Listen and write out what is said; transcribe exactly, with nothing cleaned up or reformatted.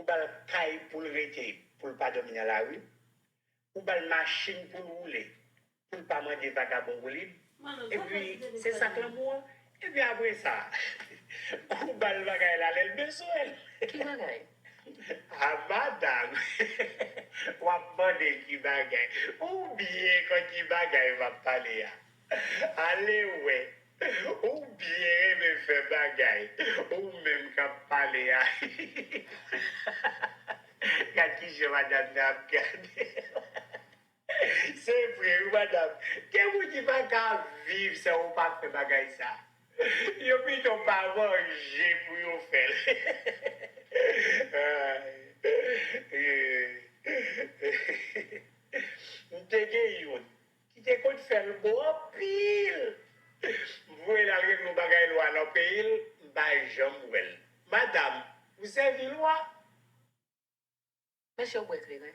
ba l kay pou l rete, pou l pa dòmi nan lari. Ou ba l machin pou l woule, pou l pa mande vagabon woulib. Epi, se sa k lanmou an. Epi apre sa, ou ba l bagay la lè l bezwen l. Ki bagay? A, madanm, w ap mande ki bagay. Ou byen konn ki bagay m ap pale a. Ale wè. Ou byen renmen fè bagay. Ou menm k ap pale a. Gad kijan madanm nan ap gade. Se vre, wi, madanm. Gen moun ki pa ka viv san ou pa fè bagay sa. Yo pito pa manje pou yo fè l. Ay. M te gen youn ki te konn fè l bon anpil. M voye l al regle yon bagay lwa nan peyi l, m pa janm wè l. Madanm, ou sèvi lwa? Mesye, w bwè kleren.